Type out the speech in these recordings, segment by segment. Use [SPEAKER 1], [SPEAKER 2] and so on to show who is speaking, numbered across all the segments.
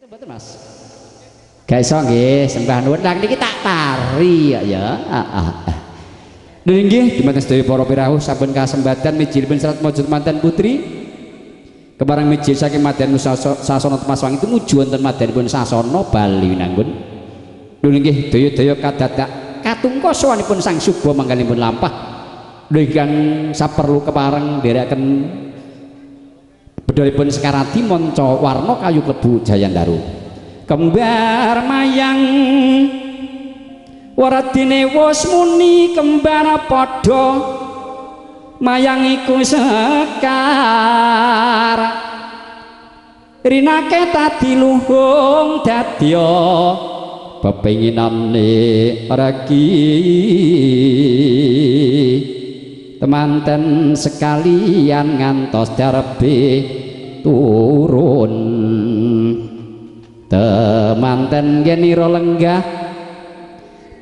[SPEAKER 1] Mboten Mas. Gak iso nggih, sembah nuwun. Lah niki tak tari ya ya. Heeh. Lha nggih dumateng sedaya para pirawuh sampun kasembatan mijilipun serat mojo manten putri. Kepareng mijil saking madyan sasana Temas Wangi tumuju wonten madyanipun sasana Bali Winanggun. Lha nggih daya-daya kadadak katungka sowanipun Sang Suba manggalipun lampah. Lha ingkang saperlu kepareng nderekaken bedolipun Sekaradi manca warna kayu klebu Jayandaru. Kembar mayang waradine wis muni kembar padha mayang iku sekar rinake tadi luhung dadya pepenginane regi temanten sekalian ngantos darbe turun temanten genira lenggah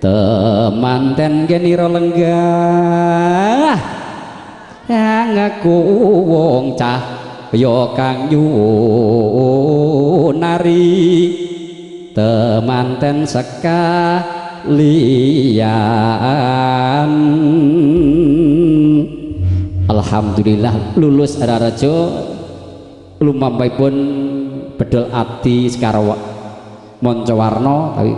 [SPEAKER 1] temanten genira lenggah ngaku wong cah ya kang nyunari temanten sekalian. Alhamdulillah lulus Rajo lumampahipun bedol ati Sekar Mancawarna tapi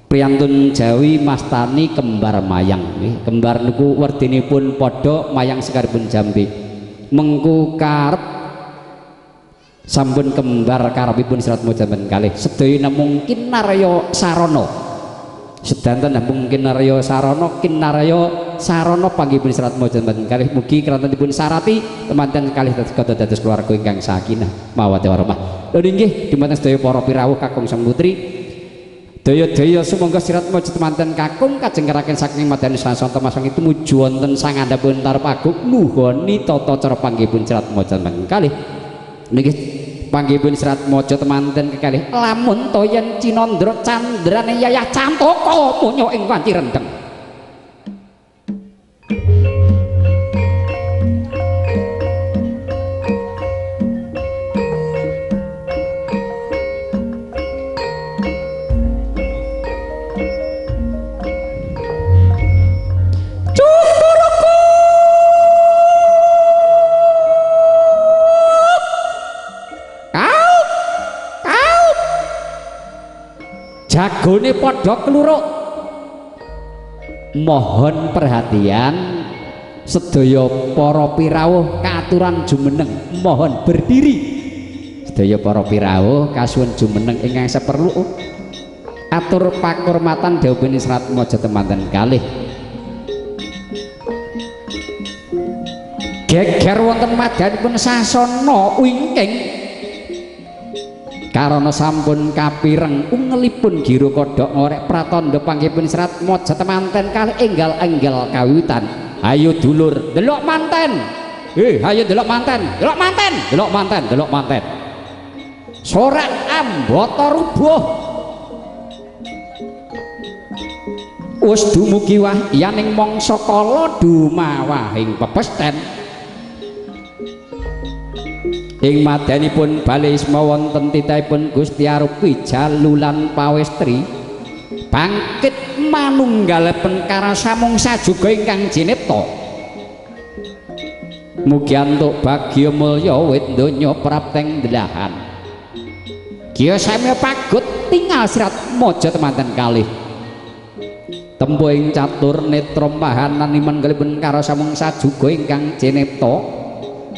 [SPEAKER 1] priyantun Jawi mastani kembar mayang nggih. Kembar niku werdinipun padha mayang sekaripun jambe. Mengku karep sampun kembar karepipun serat mojamen kalih. Sedaya namung kinarya sarana. Sedanten namung kinarya sarana, kinarya sarana panggihipun serat mojamen kalih. Mugi krantenipun sarati temanten kalih dados keluarga ingkang sakinah mawaddah warahmah. Lho nggih dumateng sedaya para pirawuh kakung sang putri. Daya-daya sumangga sirat mojo temanten kakung kajeng keraken saking madyan sasana Temas Wangi tumuju wonten sangandhapun tarep agung nuhoni tata cara panggihipun serat mojo temanten kalih. Niki panggihipun serat mojo temanten kekalih lamun toyen cinandra candrane yayah cantaka munyo ing wanci rendeng. Jagone padha kluruk. Mohon perhatian sedaya para pirawuh kaaturan jumeneng, mohon berdiri. Sedaya para pirawuh kasuwun jumeneng ingkang seperlu atur pakurmatan dawuhipun Serat Mojo temanten kalih. Geger wonten madyanipun sasana wingking karana sampun kapireng ungelipun gira kodhok ngorek pratandha panggihipun serat mojo temanten kalih enggal-enggal kawitan. Ayo dulur delok manten. Ayo delok manten, delok manten, delok manten, delok manten. Sorak ambata rubuh. Wis dumugi wahyaning mangsa kala dumawahing pepesten. Ing madyanipun Bale Isma wonten titahipun Gusti Arupi jalulan pawestri bangkit manunggal perkara samung sajuga ingkang jinipta. Mugi antuk bagya mulya wit donya prapteng delahan. Giya samya pagut tingal sirat mojo temanten kalih. Tempo ing catur netra pahanan manunggalipun karo samung sajuga ingkang jinipta.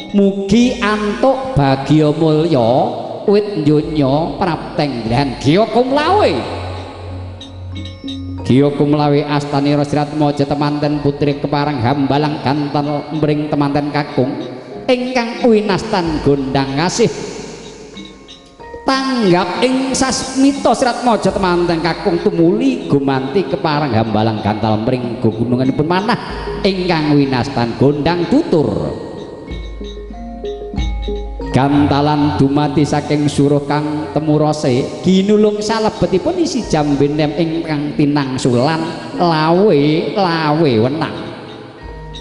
[SPEAKER 1] Mugi antuk bagya mulya wit donya prapteng delahan. Giya kumlawe. Giya kumlawe astanira sirat mojo temanten putri kepareng hambalang gantal mring temanten kakung ingkang winastan gondang ngasih. Tanggap ing sasmita sirat mojo temanten kakung tumuli gumanti kepareng hambalang gantal mring gununganipun manah ingkang winastan gondang tutur. Gantalan dumati saking suruh kang temurose ginulung salebetipun isi jambe nem ingkang tinangsulan lawe lawe wenang.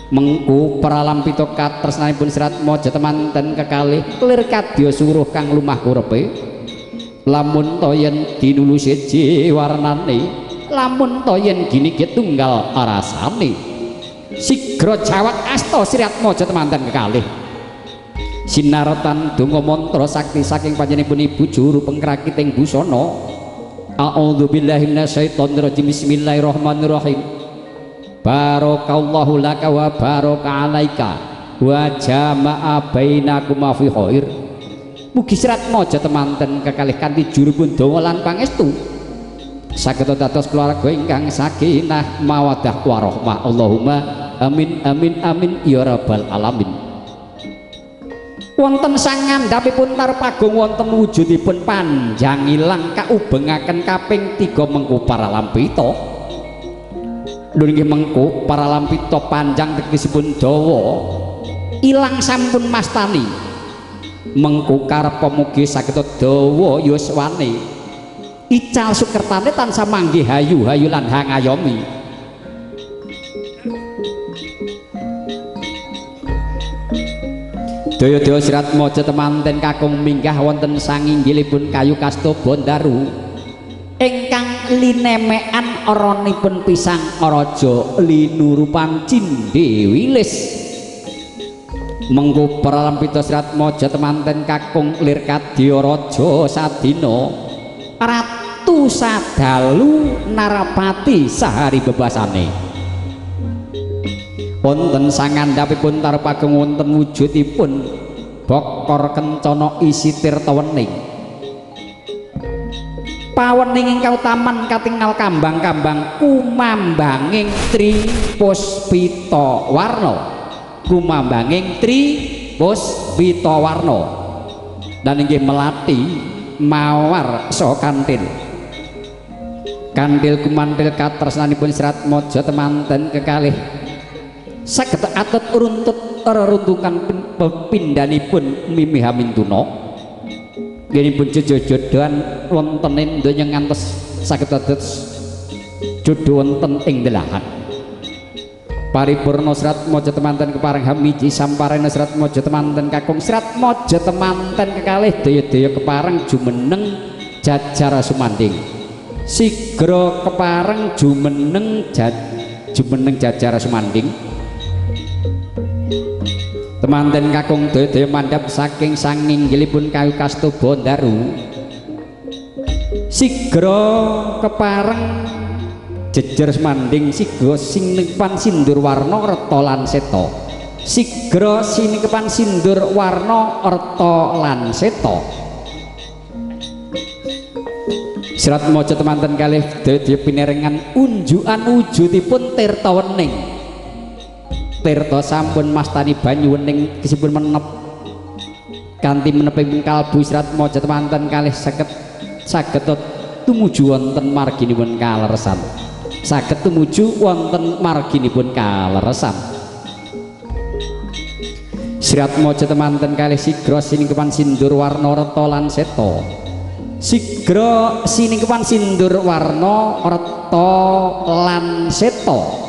[SPEAKER 1] Mengku pralampita katresnanipun serat mojo temanten kekalih lir kadya suruh kang lumah kurepe. Lamun to yen dinulu siji warnane, lamun to yen gini tunggal rasane. Sigra jawat asta Sriatmaja temanten kekalih. Sinaretan donga mantra sakti saking panjenenganipun Ibu juru pengkrakiting busana. A'udzubillahi minasyaitonirrajim. Bismillahirrahmanirrahim. Barakallahu laka wa baraka alaika wa jama'a bainakuma fi khair. Mugi Sriatmaja temanten kekalih kanthi jurupun donga lan pangestu saged dados keluarga ingkang sakinah mawaddah warahmah. Allahumma amin amin amin ya rabbal alamin. Wonten sangandhapipun Tarpagung wonten wujudipun panjang ilang kaubengaken kaping 3 mengku paralampita. Lho nggih mengku paralampita panjang tegesipun dawa, ilang sampun mastani. Mengku karepa mugi saged dawa yuswane. Ical sukertane tansah manggih hayu-hayu lan hangayomi. Daya-daya Sriatmaja temanten kakung minggah wonten sanginggilipun kayu kasta bondaru ingkang linemekan oronipun pisang raja linurupan cindhe wilis. Mengko paralampita Sriatmaja temanten kakung lir kadya raja sadina ratu sadalu narapati sahari bebasane. Wonten sangandhapipun Tarpagung wonten wujudipun bokor kencana isi tirta wening. Pawening ingkang taman katingal kambang-kambang kumambanging tri puspita warna. Kumambanging tri puspita warna. Dan inggih melati mawar saha kantil. Kantil kumantil katresnanipun Sriatmaja temanten kekalih saged atut runtut reruntukan pepindhanipun Mimi Hamintuna. Nggihipun jejojodan wonten ing donya ngantos saged dados jodho wonten ing delahan. Paripurna Sriatmaja temanten kepareng hamiji samparena Sriatmaja temanten kakung Sriatmaja temanten kekalih daya-daya kepareng jumeneng jajar sumanding. Sigra kepareng jumeneng jumeneng jajar sumanding. Temanten kakung daya-daya mandhap saking sanginggilipun kayu kasta bondaru. Sigra kepareng jejer semanding sigra siningkepan sindur warna reta lan seta. Sigra siningkepan sindur warna reta lan seta. Sriatmaja temanten kalih daya-daya pinerengan unjukan wujudipun tirta wening. Tirta sampun mastani banyu wening gesipun menep kanthi meneping kalbu Sriatmaja temanten kalih saged tumuju wonten marginipun kaleresan. Saged tumuju wonten marginipun kaleresan. Sriatmaja temanten kalih sigra siningkepan sindur warna reta lan seta. Sigra siningkepan sindur warna reta lan seta.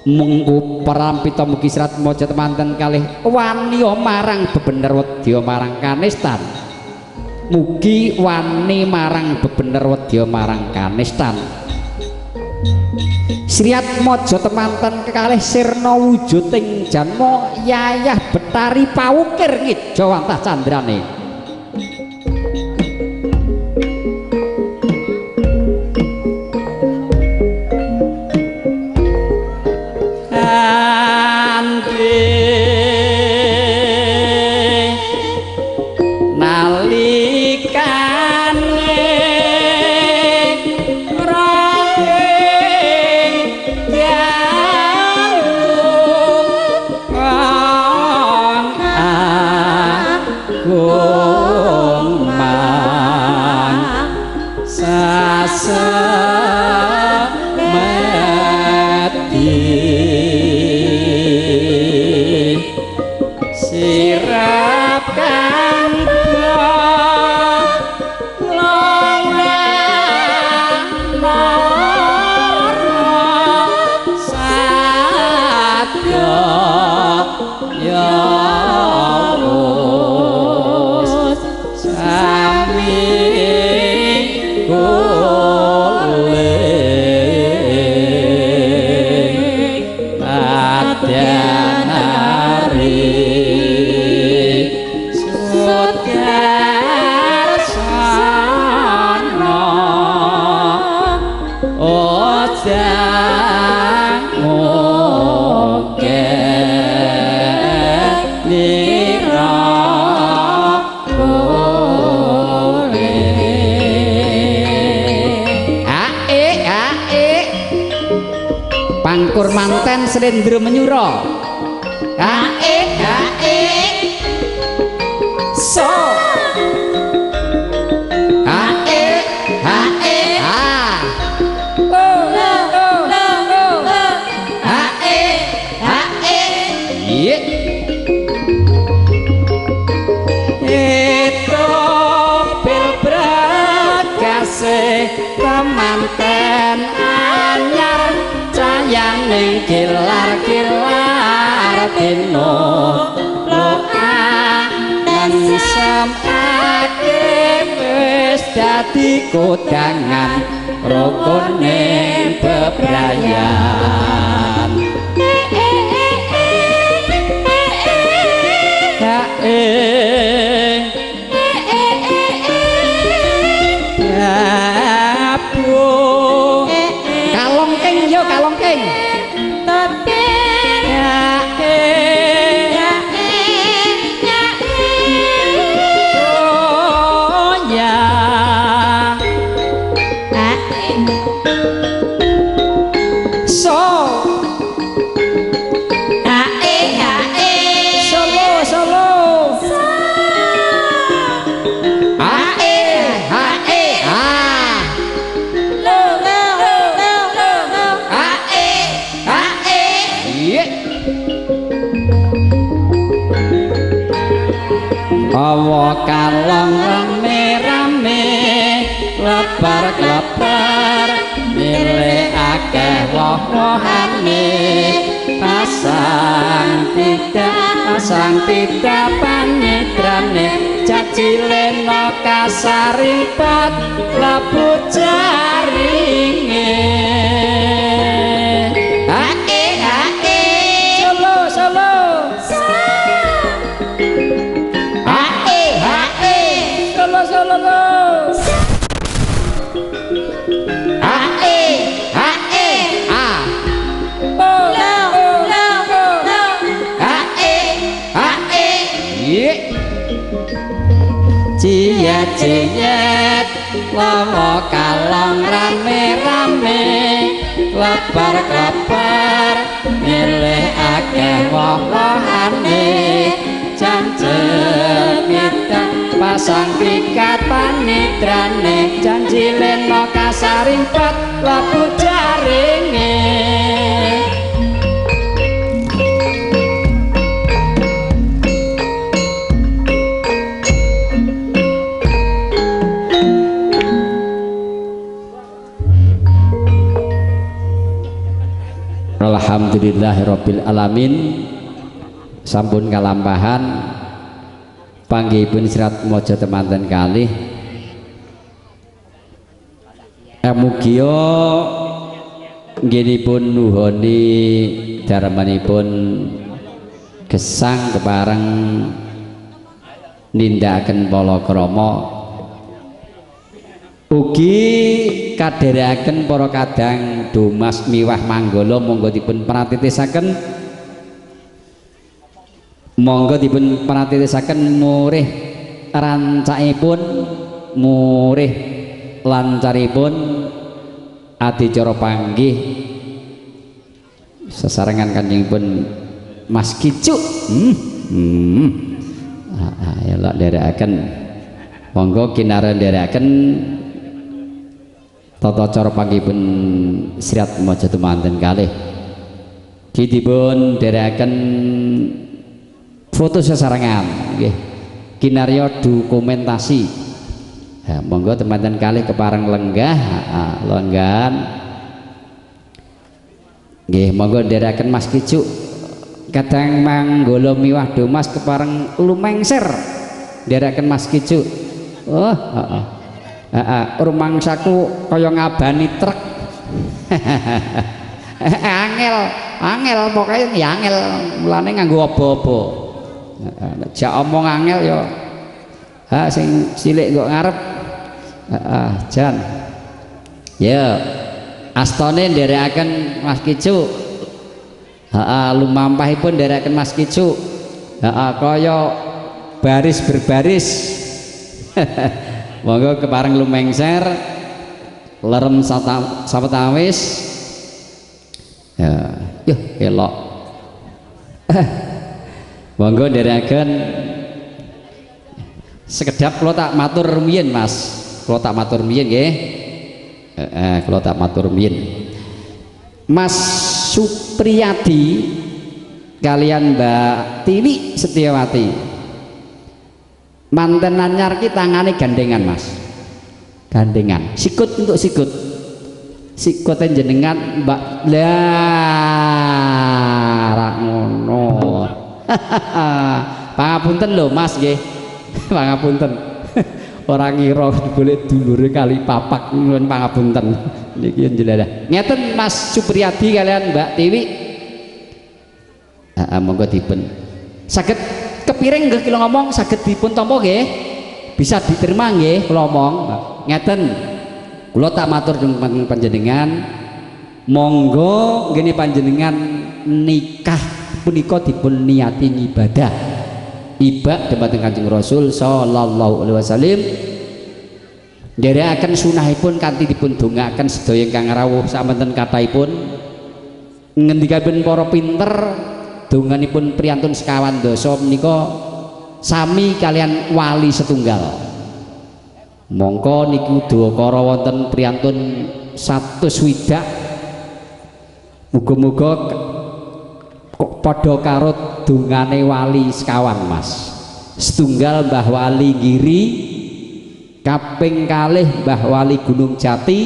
[SPEAKER 1] Mengku parampita mugi Sriatmaja temanten kalih waniya marang bebener wedya marang kanistan. Mugi wani marang bebener wedya marang kanistan. Sriatmaja temanten kekalih sirna wujuding janma yayah betari pawukir ngejawantah candrane.
[SPEAKER 2] Ya sami.
[SPEAKER 1] Angkur manten slendro menyura. Ha e ha e so. Ha e ha e ha. O o o o. Ha e ha e. Ye. Itu pil brakase kemanten anyar cayaning kilar-kilar dina lokan samake wis dadi kodangan rukune bebrayan. Ha e kalongkeng yo kalongkeng. Awa kalong rame-rame lebar-lebar milih akeh woh-wohane pasang tidak panitrane cacileno kasaripat lebu jaringe. Hae hae solo solo. Solo lo. A E A E A O O O A E A E. Ciet ciet lawa kalong rame-rame lebar-lebar milih akeh woh-wohane jancemita pasang pikat panitrane janji leno kasarimpat labu jaringe. Alhamdulillahirabbil alamin sampun kalampahan panggihipun Serat Mojo temanten kalih. Mugia nggenipun nuhoni darmanipun gesang kepareng nindakaken palakrama ugi kadherekaken para kadang Domas miwah manggala monggo dipun pratitisaken monggo dipun pratitisaken murih rancakipun murih lancaripun adicara panggih sesarengan kanjengipun Mas Kicuk. Elok nderekaken monggo kinara nderekaken tata cara panggihipun Sirat Mojo temanten kalih. Ki dipun nderekaken foto sesarengan nggih kinarya dokumentasi. Ha, monggo teman-teman kalih kepareng lenggah, lenggan nggih monggo nderekaken Mas Kicuk kadang manggala miwah Domas kepareng lumengser nderekaken Mas Kicuk. Oh heeh heeh rumangsaku kaya ngabani truk. Angel angel pokoke ya angel mulane nganggo aba-aba. Nek jak omong angel ya ha sing cilik kok ngarep. Heeh jan ya astane nderekaken Mas Kicuk. Heeh lumampahipun nderekaken Mas Kicuk. Heeh kaya baris berbaris. Monggo kepareng lumengser lerem sawetawis Ya, yuh elok. Monggo nderekaken sekedap kula tak matur rumiyin Mas. Kula tak matur rumiyin nggih. Heeh, kula tak matur rumiyin. Mas Supriyadi kalian Mbak Tiwi Setiawati. Manten anyar ki tangane gandengan Mas. Gandengan, sikut untuk sikut. Sikote jenengan Mbak lah ra ngono. Pangapunten lho Mas nggih. Pangapunten. Ora ngira golek dulure kali papak nyuwun pangapunten. Niki njelalah. Ngeten Mas Supriyadi kalian Mbak Tiwi. Heeh, monggo dipun. Saged kepiring nggih kula ngomong saged dipun tampa nggih. Bisa diterima nggih kula omong. Ngeten. Kula tak matur dumateng panjenengan, monggo nggene panjenengan nikah punika dipun niati ngibadah. Ibak dumateng Kanjeng Rasul sallallahu alaihi wasallam. Nderekaken sunahipun kanthi dipun dongaaken sedaya ingkang rawuh samanten kathahipun. Ngendikanipun para pinter donganipun priyantun sekawan dasa menika sami kalian wali setunggal. Mongko niku dwakara wonten priyantun 100. Muga-muga padha karo dongane wali sekawan Mas. Setunggal Mbah Wali Giri, kaping kalih Mbah Wali Gunung Jati,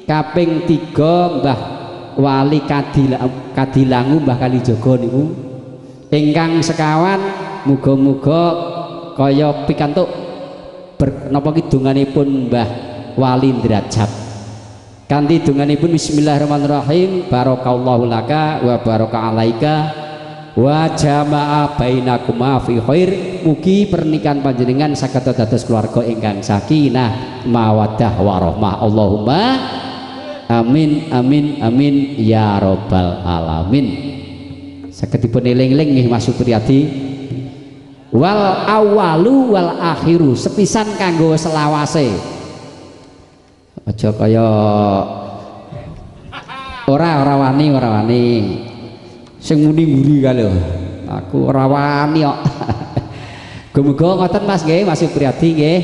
[SPEAKER 1] kaping 3 Mbah Wali Kadilangu Mbah Kalijaga niku. Ingkang sekawan muga-muga kaya pikantuk napa ki donganipun Mbah Wali Ndrajab. Kanthi donganipun bismillahirrahmanirrahim, barakallahu laka wa baraka alaika wa jama'a bainakuma fi khair. Mugi pernikahan panjenengan saged dados keluarga ingkang sakinah mawaddah warahmah. Allahumma amin amin amin ya robbal alamin. Saged dipun eling-eling nggih Mas Supriyadi. Wal awalu wal akhiru, sepisan kanggo selawase. Aja kaya ora wani, ora wani. Sing muni mburi kae lho. Aku ora wani kok. Muga-muga ngoten Mas nggih, Mas Supriyadi nggih.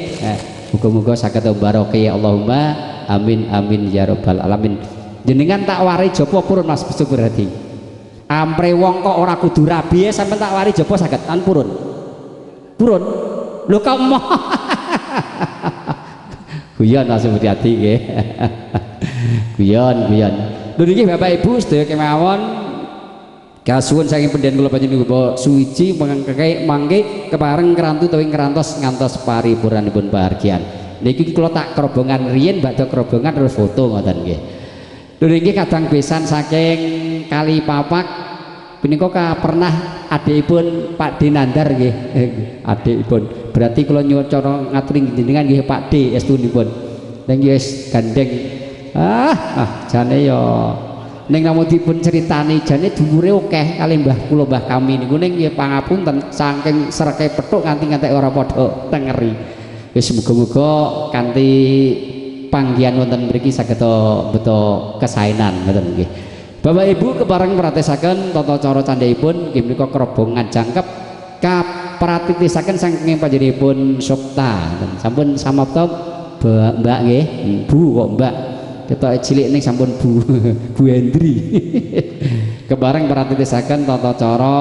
[SPEAKER 1] Muga-muga saged barokah ya Allahumma amin amin ya robbal alamin. Jenengan tak wari japa purun Mas Supriyadi. Ampre wong kok ora kudu rabi sampean tak wari japa saged tan purun. Purun. Lho kok moh. Guyon Mas Supriyadi nggih. Guyon, guyon. Lho niki Bapak Ibu sedaya kemawon kasuwun saking pendhen kula panjenengan Bapak suwiji mangke kepareng kerantu utawi ngrantos ngantos paripuranipun bahagian. Niki kula tak kerobongan riyin badhe kerobongan terus foto ngoten nggih. Lho niki kadang besan saking Kali Papak punika pernah adikipun Pak D Nandar nggih. Adikipun. Berarti kula nyuwun cara ngaturi jenengan nggih Pak D estunipun. Ning wis gandeng. Ah, jane ya ning namung dipun critani jane dhuwure akeh kali mbah kula mbah kami niku ning nggih pangapunten saking sereke petuk nganti ngantek ora padha tengeri. Wis muga-muga kanthi panggihan wonten mriki saged beto kesaenan ngoten nggih. Bapak Ibu kepareng pratesaken tata cara candhaipun nggih menika kerobongan jangkep kapratitisaken saking panjenenganipun Supta. Sampun samapta Mbak nggih, Bu kok Mbak. Ketoke cilik ning sampun Bu Bu Hendri. Kepareng pratitisaken tata cara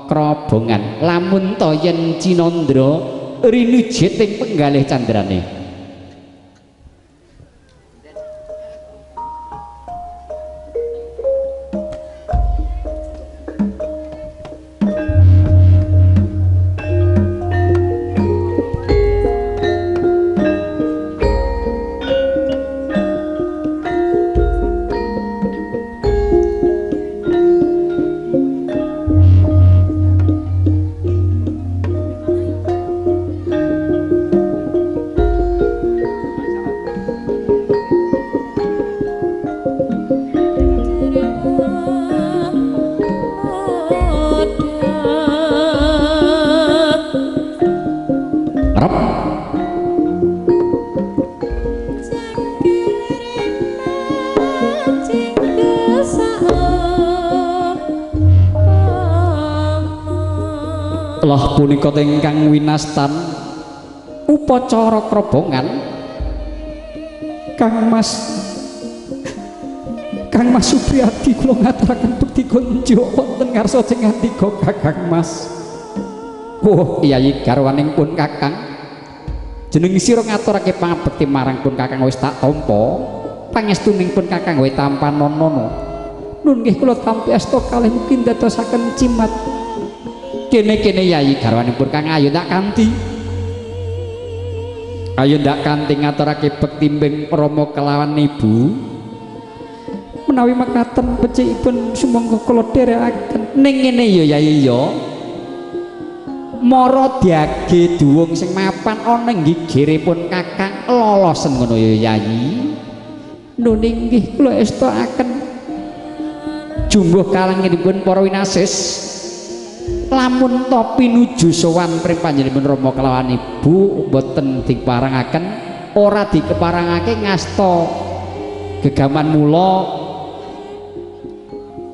[SPEAKER 1] krobongan. Lamun ta yen cinandra rinujet ing penggalih candrane. Loh punika ingkang winastan upacara krobongan. Kang Mas, Kang Mas Supriyadi kula ngaturaken bekti kunjuk wonten ngarsa Cengandika Kakang Mas. Oh iyayi garwaning pun Kakang, jeneng sira ngaturake pangabekti marang pun Kakang wis tak tampa, pangestuning pun Kakang wae tampa nono. Nun nggih kula tampi asta kalih mugi ndadosaken cimat. Kene-kene yayi garwaning pun Kakang ayo ndak kanthi. Ayo ndak kanthi ngaturake bekti mbing Rama kelawan ibu. Menawi mekaten becikipun sumangga kula dherekaken. Ning ngene ya yayi ya. Mara diage duwung sing mapan ana ing gigiripun Kakang lolosen ngono ya yayi. Nun inggih kula estokaken. Jumbuh kalengenipun para winasis lamun to pinuju sowan pring panjenenganipun Rama kelawan ibu boten diparangaken, ora dikeparangake ngasta gegaman mula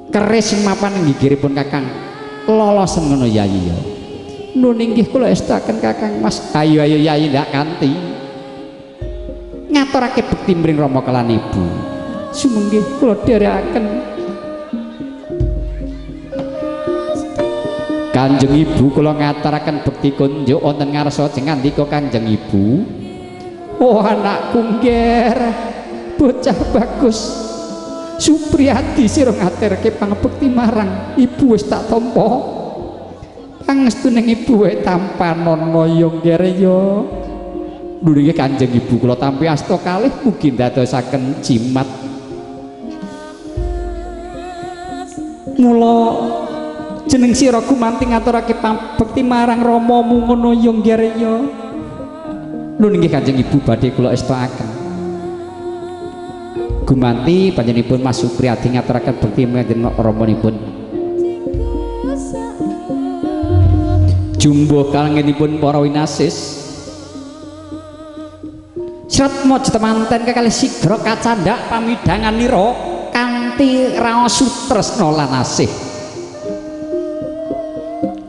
[SPEAKER 1] keris sing mapan ing gigiripun Kakang lolosen ngono yayi ya. Nun inggih kula estokaken Kakang Mas. Ayo ayo yayi ndak kanthi ngaturake bekti mring Rama kelan ibu. Sumangga kula dherekaken. Kanjeng Ibu kula ngaturaken bekti kunjuk wonten ngarsa Cengandika Kanjeng Ibu. Oh anakku ngger, bocah bagus Supriyadi sira ngaturke pangabekti marang ibu wis tak tampa. Pangestuning ibu wae tampa nono ya ngger ya. Nggih Kanjeng Ibu kula tampi asta kalih mugi ndadosaken jimat. Mula jeneng sira gumanti ngaturake pangabekti marang ramamu ngono ya ngger ya. Nun nggih Kanjeng Ibu badhe kula estokaken. Gumanti panjenenganipun Mas Supriyadi ngaturaken bekti marang ramanipun. Jumbuh kalengenipun para winasis. Sratmaja temanten kekalih sigra kacandhak pamidhanganira kanthi raos sutresna lan asih.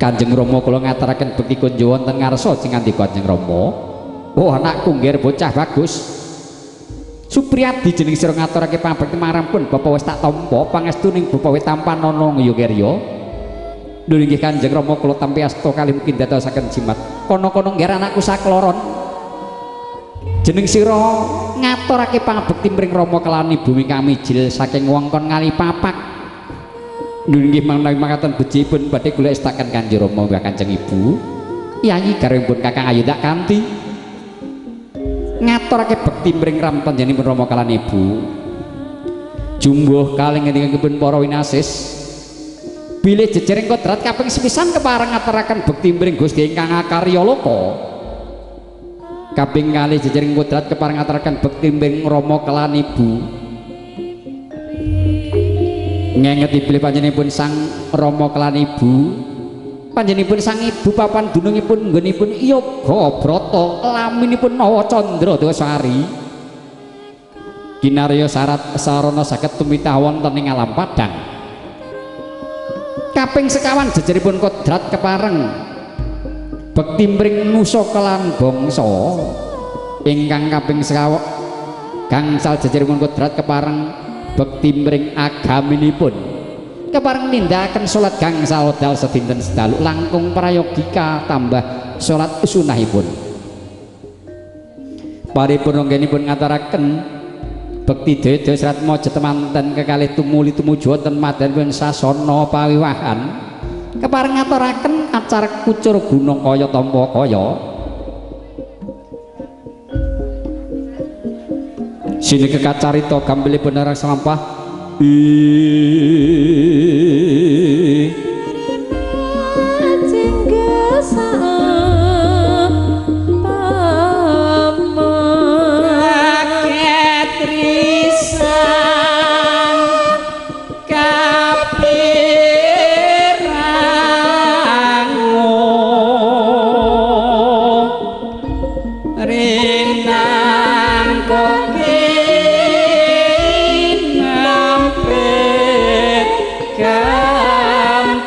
[SPEAKER 1] Kanjeng Rama kula ngaturaken bekti kunjuk wonten ngarsa Cengandika Kanjeng Rama. Oh anakku ngger bocah bagus Supriyadi jeneng sira ngaturake pangabekti marang pun bapa wis tak tampa, pangestuning bapa wis tampa nono ya ngger ya. Lho inggih Kanjeng Rama kula tampi asta kalih mugi ndadosaken jimat. Kono-kono ngger anakku sakloron. Jeneng sira ngaturake pangabekti mring Rama kelawan ibu ingkang mijil saking wewengkon ngali papak. Nggih menawi makaten becikipun badhe kula estaken Kanjeng Rama Kanjeng Ibu. Yayi garwanipun Kakang ayo tak kanthi ngaturake bekti mring panjenenganipun Rama kalawan ibu. Jumbuh kalengenipun para winasis bilih jejering kodrat kaping sepisan kepareng ngaturaken bekti mring Gusti ingkang akarya loka. Kaping kalih jejering kodrat kepareng ngaturaken bekti mring Rama kalawan ibu. Ngengeti bilih panjenenganipun Sang Rama kelawan ibu, panjenenganipun Sang Ibu papan dunungipun nggonipun yoga brata laminipun Nawa Candra Dewasari kinarya syarat sarana saged tumitah wonten ing alam padhang. Kaping sekawan jejeripun kodrat kepareng bekti mring nusa kelan bangsa ingkang kaping sekawan gangsal jejeripun kodrat kepareng bekti mring agaminipun kepareng nindakaken salat gangsal wekdal sedinten sedalu langkung prayogika tambah salat sunahipun. Paripurna anggenipun ngaturaken bekti daya Sratmaja temanten kekalih tumuli tumuju wonten madhanipun sasana pawiwahan kepareng ngaturaken acara kucur gunung kaya tampa kaya. Sini kekacarita gambilipun orang selampah
[SPEAKER 2] Rinang koke nampet gampit.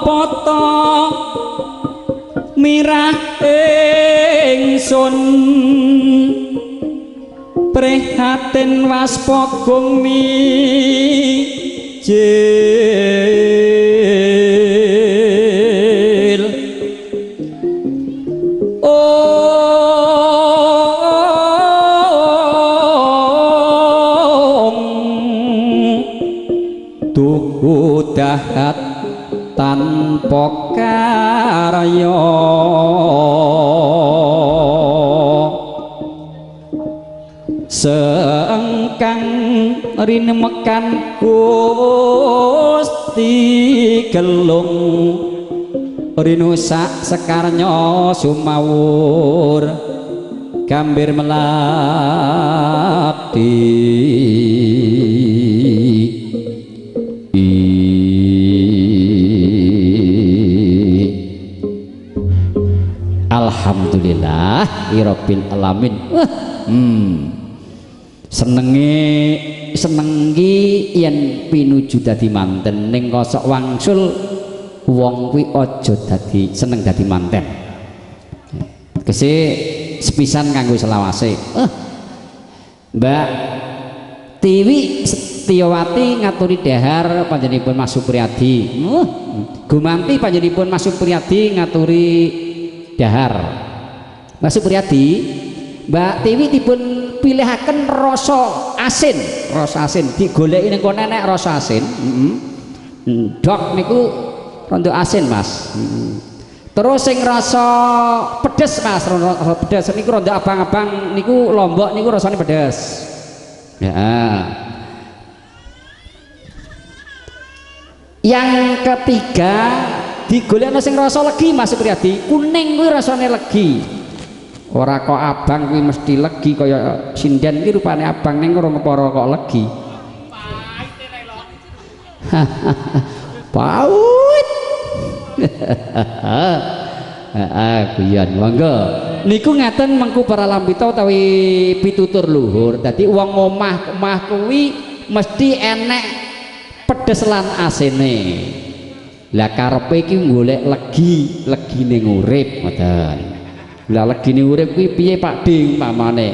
[SPEAKER 1] pata mirah ingsun prihatin waspagung mijil. Om tuhu dahat tanpa karya sengkang rinemekan Gusti Gelung rinusak sekarnya sumawur gambir melati. Alhamdulillah irabbil alamin. Senenge seneng ki yen pinuju dadi manten ning kosok wangsul wong kuwi aja dadi seneng dadi manten. Tegese sepisan kanggo selawase. Mbak Tiwi Setiawati ngaturi dahar panjenenganipun Mas Supriyadi. Gumanti panjenenganipun Mas Supriyadi ngaturi dahar. Mas Supriyadi, Mbak Tiwi dipun pilihaken rasa asin, rasa asin digoleki ning kono enek rasa asin. Ndok niku rondo asin, Mas. Terus sing rasa pedes, Mas, rasa pedes niku rondo abang-abang niku lombok niku rasane pedes. Ya. Yang ketiga digolekno sing rasa legi, Mas Supriyadi. Kuning kuwi rasane legi. Ora kok abang kuwi mesti legi kaya sinden iki rupane abang ning ora ngepara kok legi. Paut. Heeh, guyon monggo. Niku ngaten mengku para lampita utawi pitutur luhur. Dadi wong omah-omah kuwi mesti enek pedes lan asine. Lah karepe iki golek legi, legine urip ngoten. Lah legine urip kuwi piye Pak Ding pamane?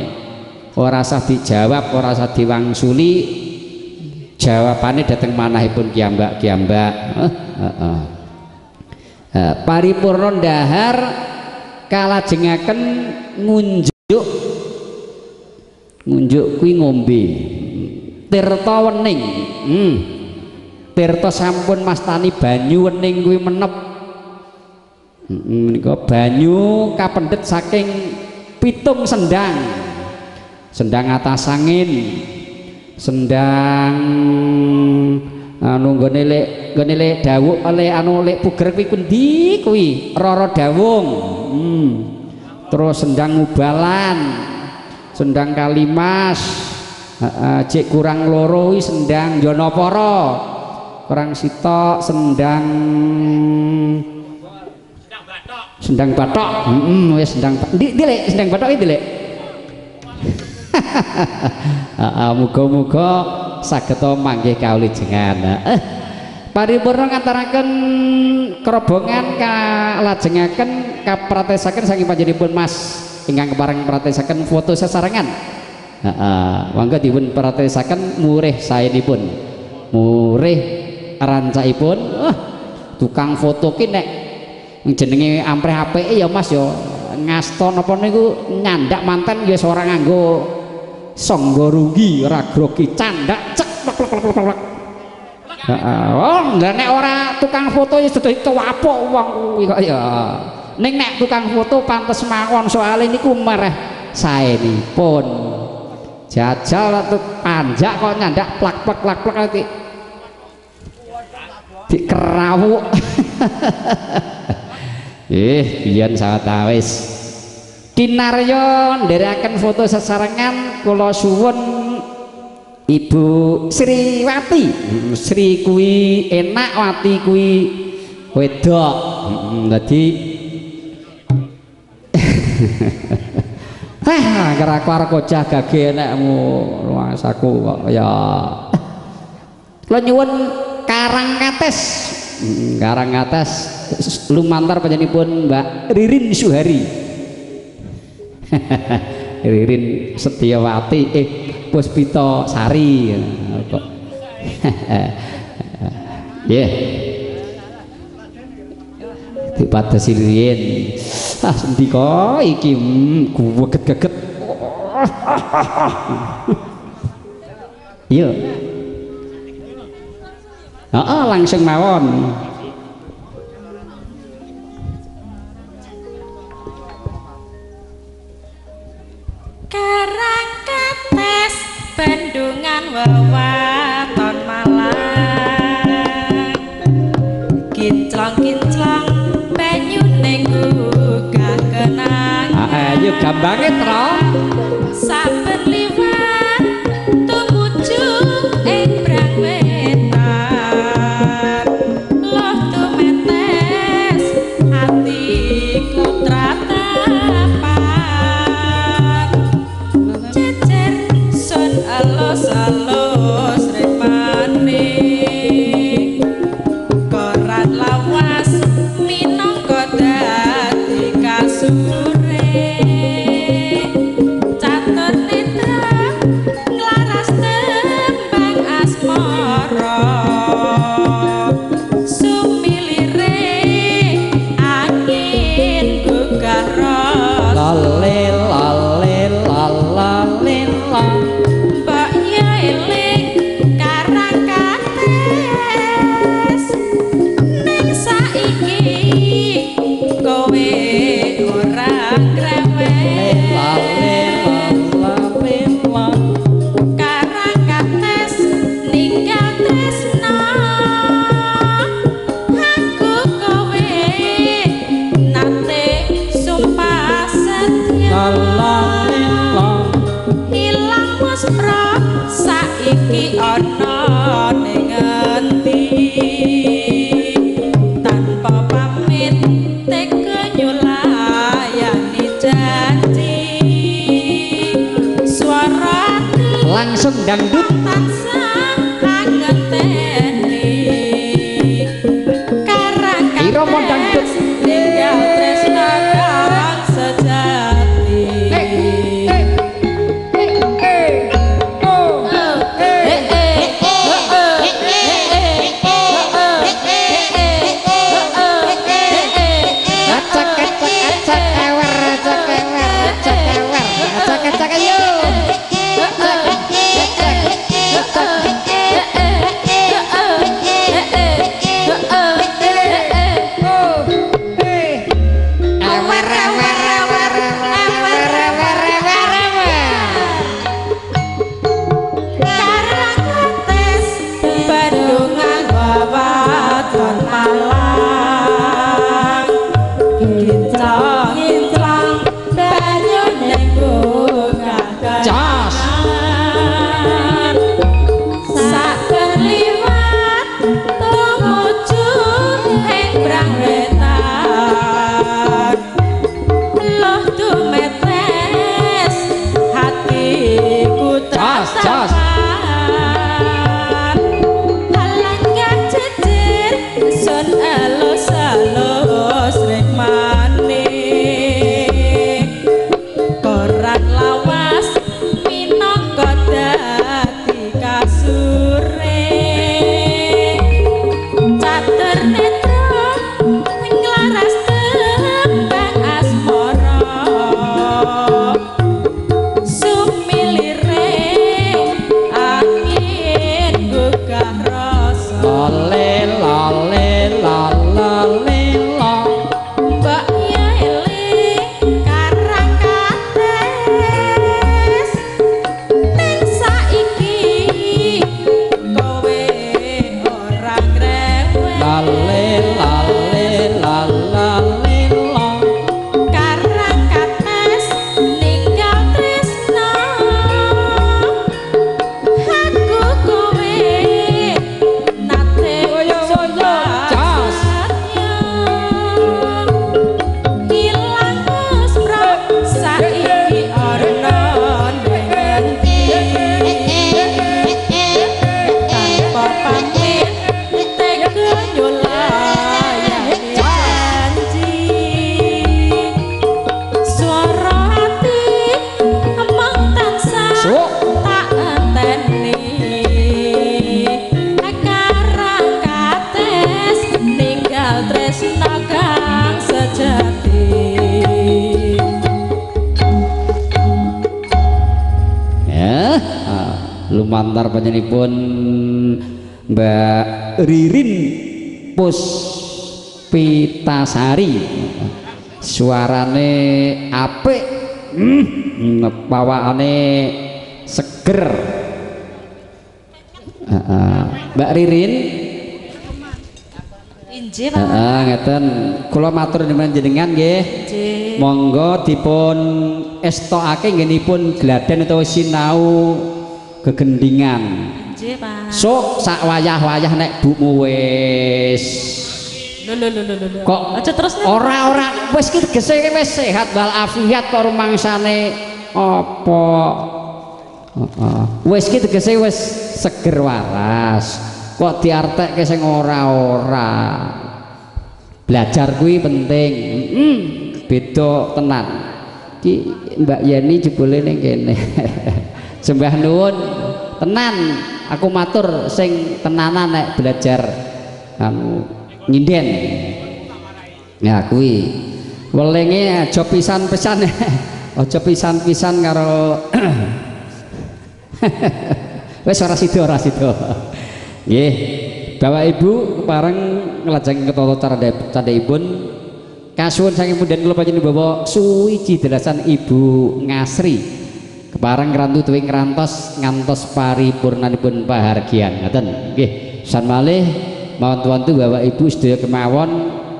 [SPEAKER 1] Ora usah dijawab, ora usah diwangsuli. Jawabane dhateng manahipun kiyambak-kiyambak. Heeh. Paripurna ndahar kalajengaken ngunjuk. Ngunjuk kuwi ngombe. Tirta wening. Tirta sampun mastani banyu wening kuwi menep. Menika banyu kapendhet saking 7 sendang. Sendang atas angin, sendang anu nggone lek nggone lek dawuk oleh anu lek puger kuwi pundi kuwi Roro Dawung. Terus sendang Ubalan, sendang Kalimas, jek kurang loro kuwi sendang Jonoporo, kurang sitok sendang sendang Bathok. Wis sendang ndi lek sendang Bathok iki lek. Muga-muga saged manggih kaulijengan. Paripurna ngantaraken kerobongan kalajengaken kapratesaken saking panjenenganipun Mas ingkang kepareng pratesaken foto sesarengan. Heeh, monggo dipun pratesaken murih saenipun. Murih rancakipun. Tukang foto ki nek jenenge ampreh apike ya Mas ya ngasta napa niku nyandak manten ya ora nganggo sangga runggi ora grogi candak cek plek plek plek plek. Heeh, oh lha nek ora tukang foto ya sudah cewapok wong kuwi kok ya. Ning nek tukang foto pantes mawon soalé niku mereh saenipun. Jajal tuh panjak kok nyandak plak plak plak plak nanti dikerawuk. Biyen sawetawis. Kinarya nderekaken foto sesarengan kula suwun Ibu Sriwati. Sri kuwi enak, Wati kuwi wedok. Dadi kira aku arep kocah gage enekmu ruangsaku kok ya. Kula nyuwun Karangkates Karangates lumantar panjenenganipun Mbak Ririn Suhari. Ririn Setiawati Puspita Sari. Nggih. Dipadosi riyin. Ah sendika iki guweget-geget. Iya. Heeh, langsung mawon.
[SPEAKER 2] Karangkates bendungan wewaton Malang. Kinclong-kinclong banyune gugah kenang.
[SPEAKER 1] Ayo gambange, Tro.
[SPEAKER 2] Saben liwat tumuju ing Brang Wetan. Loh tumetes atiku tratapan. Cecer sun alus-alus repane. Koran lawas minangka dadi kasure. Catur netra nglaras tembang asmara. Sumilire angin gugah rasa.
[SPEAKER 1] Lale lale lala lela.
[SPEAKER 2] Mbok yo eling Karangkates. Ning saiki kowe ora krewes.
[SPEAKER 1] Lale lala lela.
[SPEAKER 2] Karangkates ninggal tresno. Aku kowe nate sumpah setya.
[SPEAKER 1] Lala lela.
[SPEAKER 2] Ilang muspra saiki ana ning endi. Tanpa pamit tega nyulayani
[SPEAKER 1] Lumantar panjenenganipun Mbak Ririn Puspitasari. Suarane apik, pawakane seger. Mbak Ririn
[SPEAKER 2] injih Pak.
[SPEAKER 1] Heeh, ngeten. Kula matur nuwun jenengan nggih. Monggo dipun estokake nggenipun gladen utawa sinau gegendingan.
[SPEAKER 2] Injih Pak.
[SPEAKER 1] Sok sak wayah-wayah nek bumu wis.
[SPEAKER 2] Lho lho lho lho.
[SPEAKER 1] Kok
[SPEAKER 2] aja terus
[SPEAKER 1] ora-ora wis ki tegese wis sehat wal afiat kok rumangsane apa. Heeh. Wis ki tegese wis seger waras. Kok diartekke sing ora-ora. Belajar kuwi penting. Beda tenan. Ki Mbak Yeni jebule ning kene. Sembah nuwun tenan, aku matur sing tenanan nek belajar anu nyinden. Ya kuwi. Welenge aja pisan-pisan. Aja pisan-pisan karo wis ora sida ora sida. Nggih, Bapak Ibu kepareng nglajeng tata cara candhaipun kasuwun saking punden kula panjenengan Bapak Suwiji delasan Ibu Ngasri. Kepareng ngrantu tuwin ngrantos ngantos paripurnanipun pahargyan. Ngaten nggih. San malih mawon tuwantu Bapak Ibu sedaya kemawon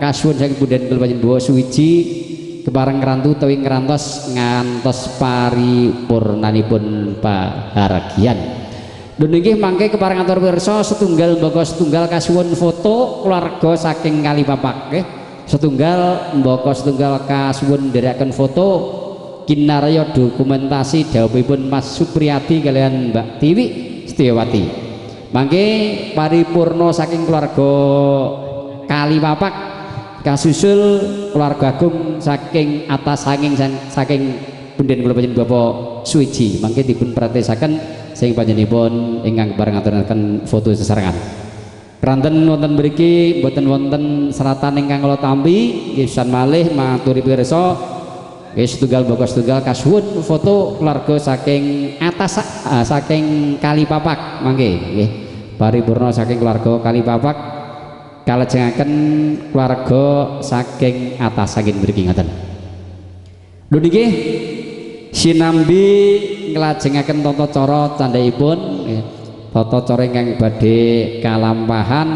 [SPEAKER 1] kasuwun saking punden kula panjenengan Bapak Suwiji kepareng ngrantu tuwin ngrantos ngantos paripurnanipun pahargyan. Lho nggih mangke kepareng atur pirsa setunggal mbaka setunggal kasuwun foto keluarga saking Kalipapak nggih. Setunggal mbaka setunggal kasuwun nderekaken foto kinarya dokumentasi dhawuhipun Mas Supriyadi kalian Mbak Tiwi Setiawati. Mangke paripurna saking keluarga Kalipapak kasusul keluarga agung saking atas angin saking punden kula panjenengan Bapak Suwiji. Mangke dipun pratesaken sing panjenenganipun ingkang bareng ngaturaken foto sesarengan. Kranten wonten mriki mboten wonten seratan ingkang kula tampi, nggih san malih maturi pirsa nggih setunggal mbaka setunggal kasuwun foto keluarga saking atas saking Kalipapak mangke nggih. Paripurna saking keluarga Kalipapak kalajengaken keluarga saking atas saking mriki ngoten. Lho niki sinambi nglajengaken tata cara candhaipun tata cara ingkang badhe kalampahan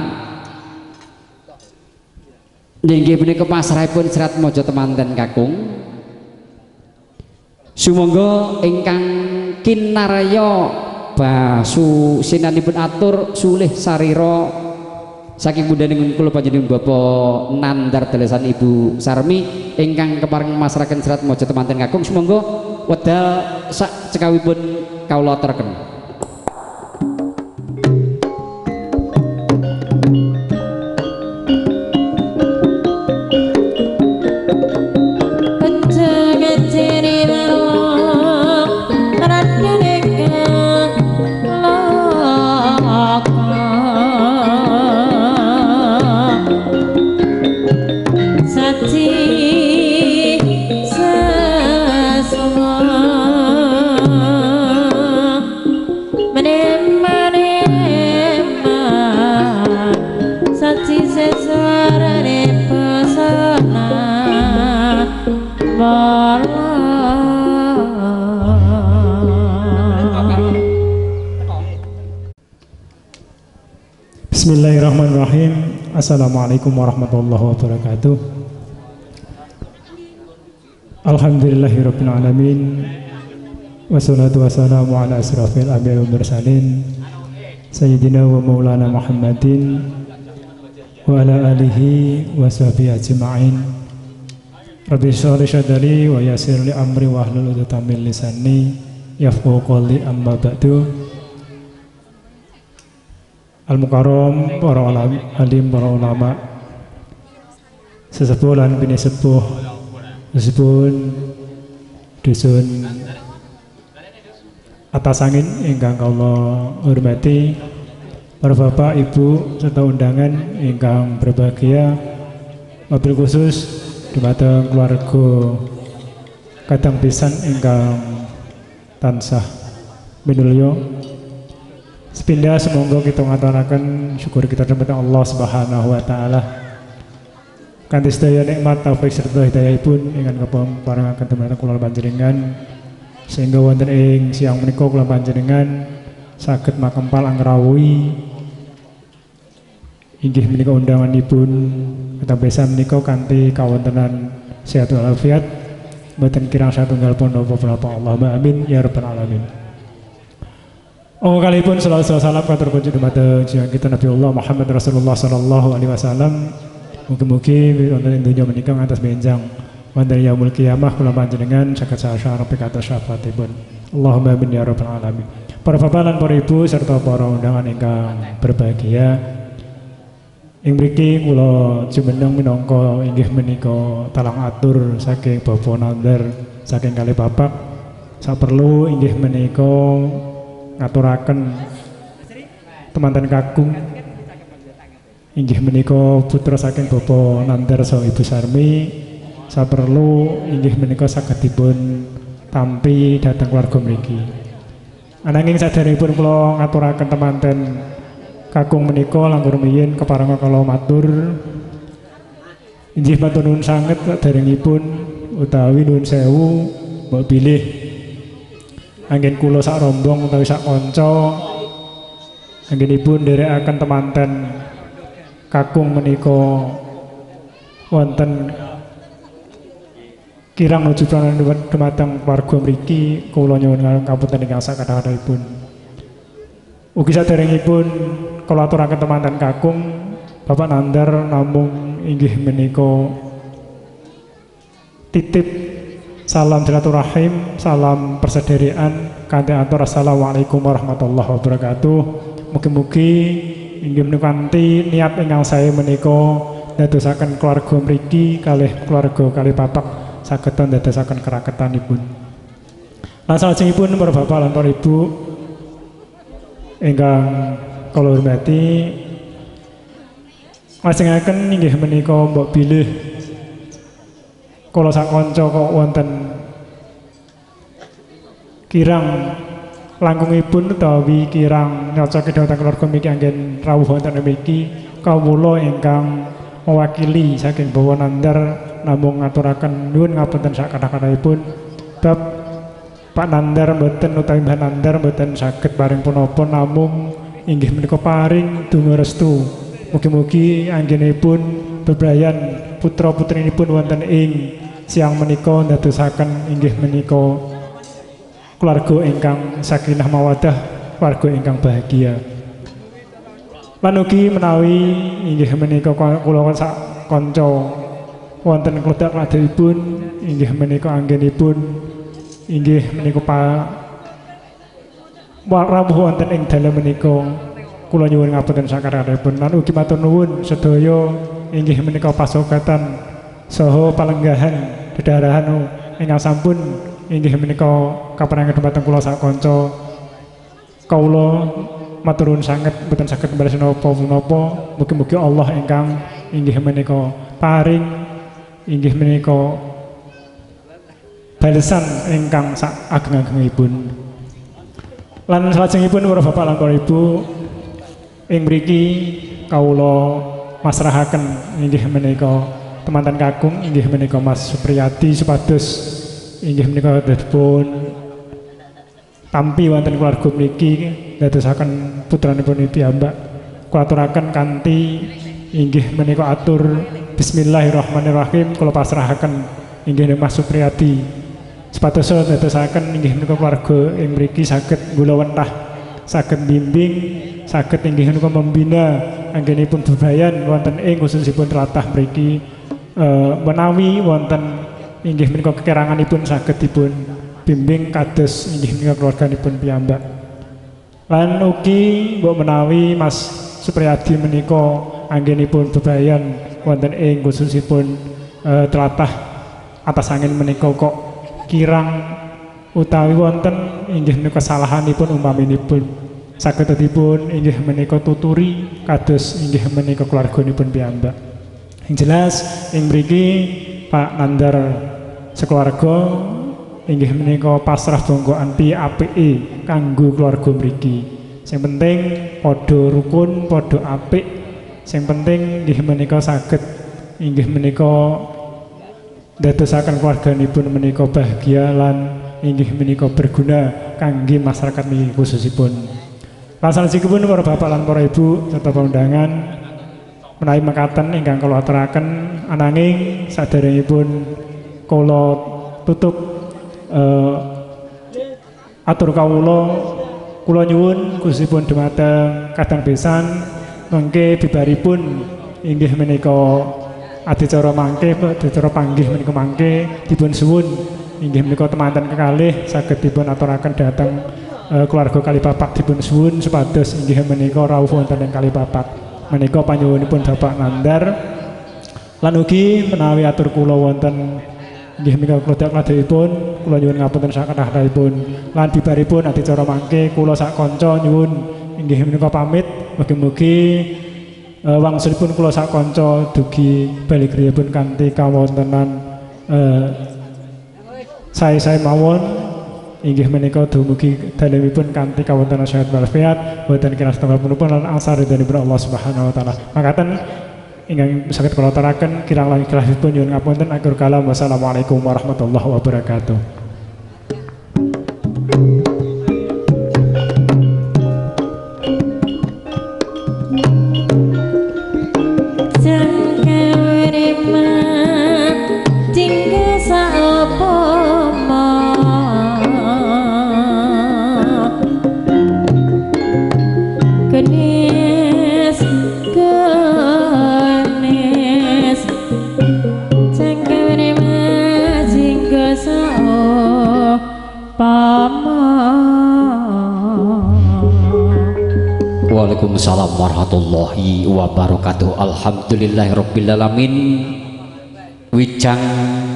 [SPEAKER 1] inggih punika pasrahipun Serat Mojo Temanten Kakung. Sumangga ingkang kinarya basu sinanipun atur sulih sarira saking pundhaning kula panjenengan Bapak Nandar dalesan Ibu Sarmi ingkang kepareng masrahaken Serat Mojo Temanten Kakung sumangga wedal sak cekawipun kawula aturaken.
[SPEAKER 3] Bismillahirrahmanirrahim. Assalamualaikum warahmatullahi wabarakatuh. Alhamdulillahirabbil alamin. Wassalatu wassalamu ala asrafil anbiya'i wal mursalin sayyidina wa maulana Muhammadin wa ala alihi wa sahbihi ajma'in. Rabbi shrah li sadri wa yassir li amri wahlul 'uqdatam min lisani yafqahu qawli. Amma ba'du. Al-Mukarram, para alim, para ulama, sesepuh lan pinisepuh, sesepuh dusun atas angin ingkang kawula hormati, para bapak, ibu serta undangan ingkang berbahagia, mobil khusus dumateng keluarga kadang pisan ingkang tansah minulya. Sepindah semoga kita ngaturaken syukur kita dumateng Allah Subhanahu wa taala. Kanthi sedaya nikmat taufik serta hidayahipun ingkang parengaken dumateng kula panjenengan sehingga wonten ing siang menika kula panjenengan saged makempal angrawuhi inggih menika undanganipun ketambesan menika kanthi kawontenan sehat walafiat mboten kirang satunggal pun napa-napa. Allahumma amin ya rabbal alamin. Oh kalipun salawat salam katur kunjuk dumateng junjungan kita Nabi Allah Muhammad Rasulullah sallallahu alaihi wasallam. Mugi-mugi wonten ing donya menika ngantos benjang wonten yaumul qiyamah kula panjenengan saged sasar pikados syafaatipun. Allahumma amin ya rabbal alamin. Para bapak lan para ibu serta para undangan ingkang berbahagia. Ing mriki kula jumeneng minangka inggih menika talang atur saking Bapak Nandar saking kalih bapak saperlu inggih menika ngaturaken temanten kakung inggih menika putra saking Bapak Nandar saha Ibu Sarmi saperlu inggih menika saged dipun tampi dhateng keluarga mriki. Ananging saderengipun kula ngaturaken temanten kakung menika langkung rumiyin kepareng kala matur inggih matur nuwun sanget saderengipun utawi nuwun sewu mbok bilih anggen kula sak rombong utawi sak kanca anggenipun nderekaken temanten kakung menika wonten kirang nuju dumateng warga mriki kula nyuwun ngapunten ingkang sakathah-kathahipun. Ugi saderengipun kula aturaken temanten kakung Bapak Nandar namung inggih menika titip salam silaturahim, salam persederekan kanthi atur assalamualaikum warahmatullahi wabarakatuh. Mugi-mugi inggih menika kanthi niat ingkang sae menika ndadosaken keluarga mriki kalih keluarga kalih bapak saged ndadosaken keraketanipun. Lan salajengipun para bapak lan para ibu ingkang kula hormati, lajengaken inggih menika mbok bilih kula sak kanca kok wonten kirang langkungipun utawi kirang nyocoki dhateng keluarga mriki anggen rawuh wonten mriki kawula ingkang mewakili saking Bapak Nandar namung ngaturaken nyuwun ngapunten sak kathah-kathahipun bab Pak Nandar mboten utawi Mbah Nandar mboten saged paring punapa namung inggih menika paring donga restu. Mugi-mugi anggenipun bebrayan putra-putrinipun wonten ing siang menika ndadosaken inggih menika keluarga ingkang sakinah mawaddah, keluarga ingkang bahagia. Lan ugi menawi inggih menika kula sak kanca wonten kledak-kladhipun inggih menika anggenipun inggih menika rawuh wonten ing dalem menika kula nyuwun ngapunten sakathahipun lan ugi matur nuwun sedaya inggih menika pasokatan saha palenggahan dedarahan ingkang sampun inggih menika kaparengan dumateng kula sak kanca. Kawula matur nuwun sanget mboten saged mbalas napa-napa. Mugi-mugi Allah ingkang inggih menika paring inggih menika balesan ingkang sak ageng-agengipun. Lan salajengipun para bapak lan para ibu ing mriki kawula masrahaken inggih menika temanten kakung inggih menika Mas Supriyadi supados inggih menika dipun tampi wonten keluarga mriki ndadosaken putranipun piyambak. Kula aturaken kanthi inggih menika atur bismillahirrahmanirrahim kula pasrahaken inggih Mas Supriyadi supados ndadosaken inggih menika keluarga ing mriki saged nggulawentah, saged bimbing, saged inggih menika membina anggenipun bebrayan wonten ing khususipun tlatah mriki menawi wonten inggih menika kekiranganipun saged dipun bimbing kados inggih menika keluarganipun piyambak. Lan ugi mbok menawi Mas Supriyadi menika anggenipun bebrayan wonten ing khususipun tlatah atas angin menika kok kirang utawi wonten inggih menika kesalahanipun umpaminipun saged dipun inggih menika tuturi kados inggih menika keluarganipun piyambak. Yang jelas ing mriki Pak Nandar sekeluarga inggih menika pasrah bongkoan PAPE kanggo keluarga mriki. Sing penting padha rukun, padha apik. Sing penting inggih menika saged inggih menika ndadosaken keluarganipun menika bahagia lan inggih menika berguna kangge masyarakat niki khususipun. Lan salajengipun para bapak lan para ibu serta undangan menawi mekaten ingkang kula aturaken, ananging saderengipun kula tutup atur kawula kula nyuwun khususipun dumateng kadang besan mengke bibaripun inggih menika adicara mangke adicara panggih menika mangke dipun suwun inggih menika temanten kekalih saged dipun aturaken dhateng keluarga Kalipapak dipun suwun supados inggih menika rawuh wonten ing Kalipapak. Menika panyuwunipun Bapak Nandar. Lan ugi menawi atur kula wonten inggih menika klodak-klodokipun kula nyuwun ngapunten sakathah-kathahipun. Lan bibaripun adicara mangke kula sak kanca nyuwun inggih menika pamit, mugi-mugi wangsulipun kula sak kanca dugi bali griyapun kanthi kawontenan sae-sae mawon. Inggih menika dumugi dalemipun kanthi kawontenan sehat walafiat, boten kirang setunggal punapa lan angsal ridhanipun Allah Subhanahu wa taala. Makaten ingkang saged kula aturaken kirang langkung kirangipun nyuwun ngapunten. Akhir kalam, wassalamualaikum warahmatullahi wabarakatuh.
[SPEAKER 1] Waalaikumsalam warahmatullahi wabarakatuh. Alhamdulillahirabbil alamin. Wijang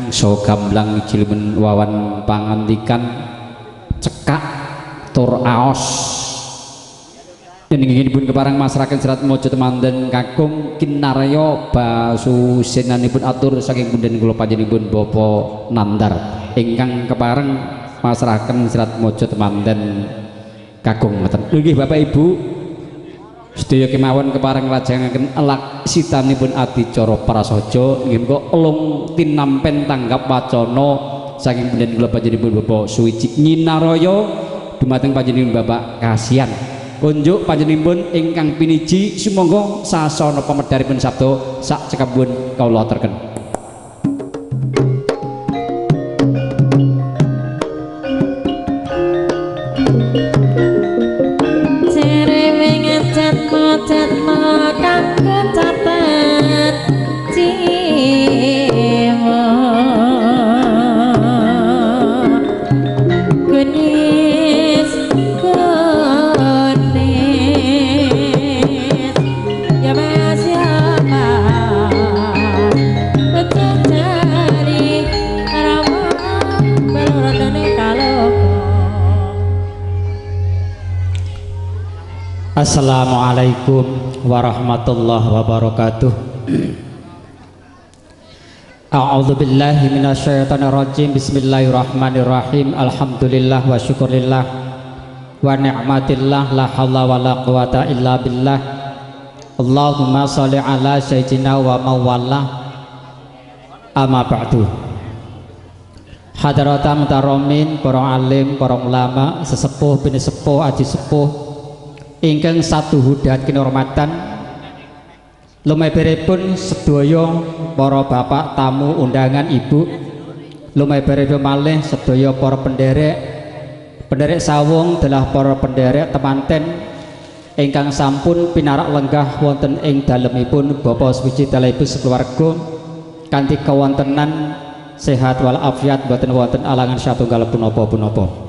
[SPEAKER 1] so gamblang jilmen wawan pangandikan cekak tur aos. Yeningipun kepareng masraken serat mojo temanten kakung kinarya basusenanipun atur saking punden kula panjenenganipun Bapak Nandar ingkang kepareng masraken serat mojo temanten kakung ngoten. Nggih Bapak Ibu sedaya kemawon kepareng lajengaken laksitanipun adicara prasaja nggih menika elung tinampen tanggap wacana saking punden kula panjenenganipun Bapak Suwiji Nyinaraya dumateng panjenengan Bapak Kasihan. Kunjuk panjenenganipun ingkang piniji sumangga sasana pamedharipun sabda sak cekapipun kawula aturaken.
[SPEAKER 4] Assalamualaikum warahmatullahi wabarakatuh. A'udzu billahi minasyaitonir rajim. Bismillahirrahmanirrahim. Alhamdulillah wa syukurillah wa ni'matillah la haula wa la quwata illa billah. Allahumma sholli ala sayyidina wa mawallah. Amma ba'du. Hadrata mutaromin, para alim, para ulama, sesepuh, pinisepuh, aji sepuh ingkang satu hudat kinurmatan, lumeberipun sedaya para bapak tamu undangan ibu, lumeberipun malih sedaya para penderek, penderek sawung adalah para penderek temanten ingkang sampun pinarak lenggah wonten ing dalemipun Bapak Suwiji dalah ibu sekeluarga kanthi kawontenan sehat walafiat boten wonten alangan satunggal punapa-punapa.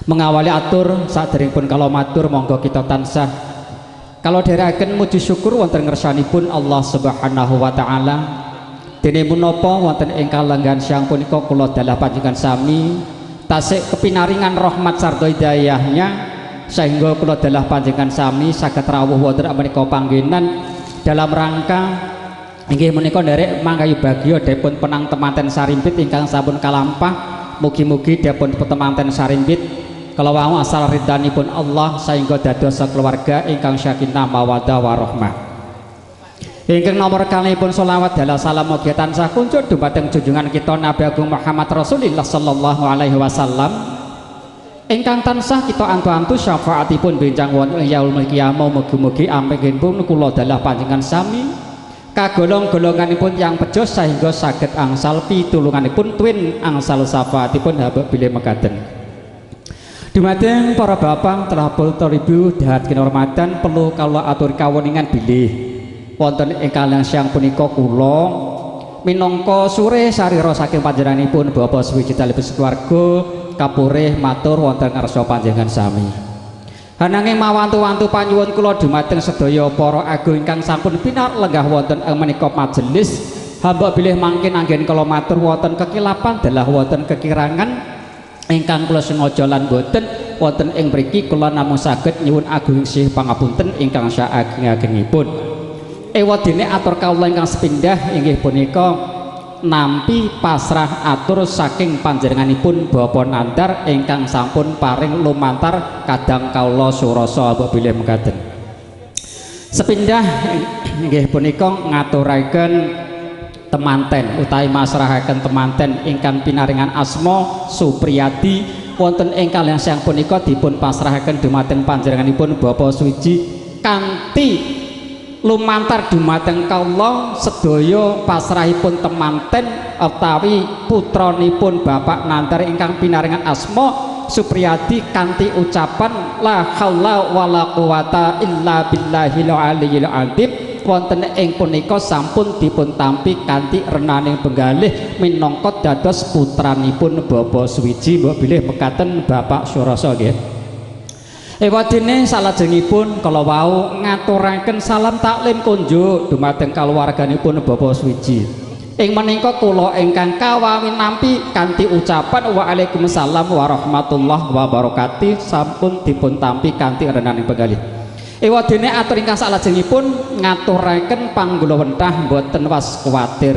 [SPEAKER 4] Mengawali atur saderengipun kala matur monggo kita tansah kalau dherekaken muji syukur wonten ngersanipun Allah Subhanahu wa taala. Dene punapa wonten ing kalenggahan siang punika kula dalah panjenengan sami tasik kepinaringan rahmat sarta hidayahnya sehingga kula dalah panjenengan sami saged rawuh wonten menika panggenan dalam rangka inggih menika nderek mangkayu bagya dipun penang temanten sarimpit ingkang sampun kalampah. Mugi-mugi dipun temanten sarimpit Kala wau asal ridhanipun Allah saengga dados keluarga ingkang sakinah mawaddah warahmah. Ingkang nomor kalihipun sholawat dalah salam mugi tansah kunjuk dumateng junjungan kita Nabi Agung Muhammad Rasulullah sallallahu alaihi wasallam. Ingkang tansah kita antu-antu syafaatipun benjang wonten ing yaumul qiyamah mugi-mugi ampenipun kula dalah panjenengan sami kagolong golonganipun yang bejo sehingga saged angsal pitulunganipun twin angsal syafaatipun habek bilih mekaten. Dumateng para bapak telah putra ibu dahat kinurmatan perlu kula atur kawuningan bilih wonten ing kaliyan siang punika kula minangka sure sarira saking panjenenganipun Bapak Suwiji dalih keluarga kapurih matur wonten ngarsa panjenengan sami. Ananging mawantu-wantu panyuwun kula dumateng sedaya para agung ingkang sampun pinar lenggah wonten ing menika majelis hamba bilih mangkin anggen kula matur wonten kekilapan dalah wonten kekirangan ingkang kula sengaja lan boten wonten ing mriki kula namung saged nyuwun agung sih pangapunten ingkang saageng-agengipun. Ewadene atur kawula ingkang sepindah inggih punika nampi pasrah atur saking panjenenganipun Bapak Nandar ingkang sampun paring lumantar kadang kawula surasa mbok bilih mekaten. Sepindah inggih punika ngaturaken temanten utawi masrahaken temanten ingkang pinaringan asma Supriyadi wonten ing kaliyan siang punika dipun pasrahaken dumateng panjenenganipun Bapak Suwiji kanthi lumantar dumateng kawula sedaya pasrahipun temanten utawi putranipun Bapak Nandar ingkang pinaringan asma Supriyadi kanthi ucapan la haula wala quwata illa billahil aliyyil azim wonten ing punika sampun dipun tampi kanthi renaning penggalih minangka dados putranipun Bapak Suwiji mbok bilih mekaten Bapak Surasa nggih. Ewadene salajengipun kala wau ngaturaken salam taklim kunjuk dumateng kaluwarganipun Bapak Suwiji. Ing menika kula ingkang kawawi nampi kanthi ucapan waalaikumsalam warahmatullahi wabarakatuh sampun dipun tampi kanthi renaning penggalih. Ewadene atur ingkang salajengipun ngaturaken panggulawentah boten was kuwatir.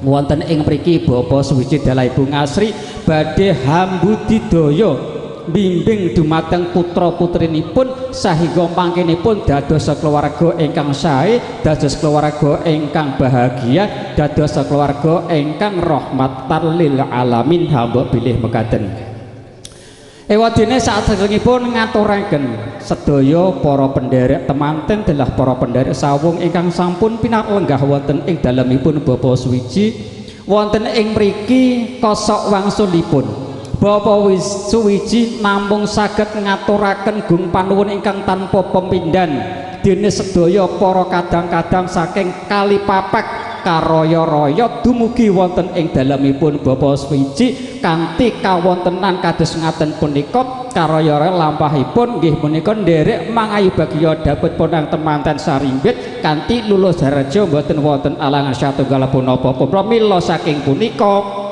[SPEAKER 4] Wonten ing mriki Bapak Suwiji dalah Ibu Ngasri badhe hambudidaya bimbing dumateng putra putrinipun sahingga mangkinipun dados keluarga ingkang sae, dados keluarga ingkang bahagia, dados keluarga ingkang rahmatan lil alamin hamba bilih mekaten. Ewadene saderengipun ngaturaken sedaya para penderek temanten dalah para penderek sawung ingkang sampun pinar lenggah wonten ing dalemipun Bapak Suwiji wonten ing mriki kosok wangsulipun Bapak Suwiji namung saged ngaturaken gung panuwun ingkang tanpa pepindhan dene sedaya para kadang-kadang saking Kalipapak karaya-raya dumugi wonten ing dalemipun Bapak Suwiji kanthi kawontenan kados ngaten punika karaya-raya lampahipun nggih punika nderek mangayu bagya dapet ponang temanten sarimbit kanthi lulus daraja mboten wonten alangan satunggal punapa pramila saking punika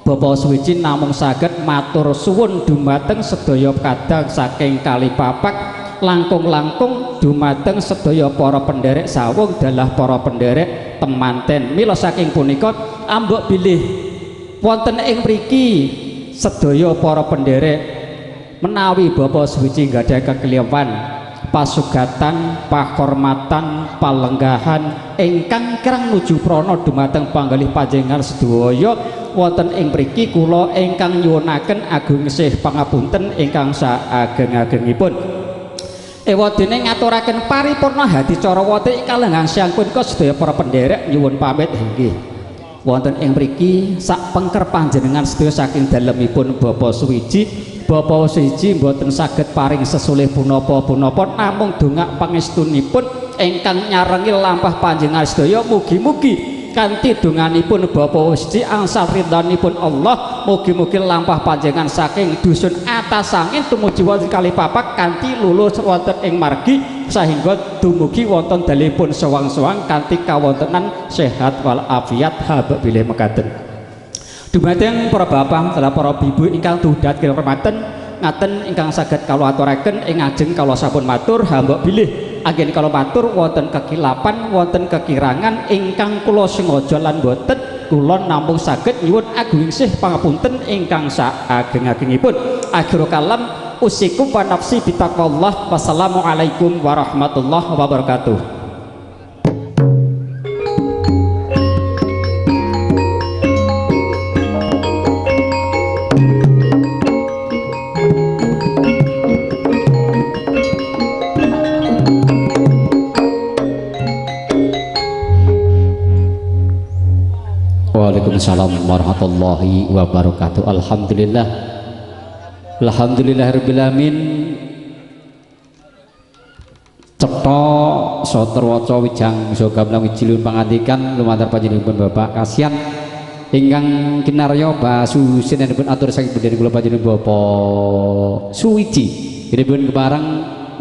[SPEAKER 4] Bapak Suwiji namung saged matur suwun dumateng sedaya kadang saking Kalipapak langkung-langkung dumateng sedaya para penderek sawung dalah para penderek temanten. Mila saking punika ambok bilih wonten ing mriki sedaya para penderek menawi Bapak Suwiji nggadhahi kekeliwan pasugatan, pakormatan, palenggahan ingkang kirang nuju prana dumateng panggalih panjenengan sedaya wonten ing mriki kula ingkang nyuwunaken agung sih pangapunten ingkang saageng-agengipun. Ewadene ngaturaken paripurna hadicara wonten ing kalenggan siang punika sedaya para penderek nyuwun pamit inggih. Wonten ing mriki sak pengker panjenengan sedaya saking dalemipun Bapak Suwiji, Bapak Suwiji mboten saged paring sesulih punapa-punapa namung dongak pangestunipun ingkang nyarengi lampah panjenengan sedaya mugi-mugi kanthi donganipun Bapak Suwiji angsal ridhanipun Allah mugi-mugi lampah panjenengan saking dusun Atasangin tumuju wonten Kalipapak kanthi lulus wonten ing margi sahingga dumugi wonten dalemipun sewang-sewang kanthi kawontenan sehat walafiat habek bilih mekaten. Dumateng para bapak lan para ibu ingkang tudat kinurmatan ngaten ingkang saged kawula aturaken ing ajeng kawula sampun matur hamba bilih anggen kawula matur wonten kekilapan wonten kekirangan ingkang kula sengaja lan boten kula namung saged nyuwun agung sih pangapunten ingkang saageng-agengipun. Akhirul kalam usikum wa nafsi bitaqwallah. Wassalamualaikum warahmatullahi wabarakatuh.
[SPEAKER 1] Waalaikumsalam warahmatullahi wabarakatuh. Alhamdulillah, alhamdulillahirabbil alamin. Cetha saterwaca wijang saha gamlang wijilun pangandikan lumantar panjenenganipun Bapak kasihan ingkang kinarya basusinenipun atur saking bendhene kula panjenengan Bapak Suwiji dipun kepareng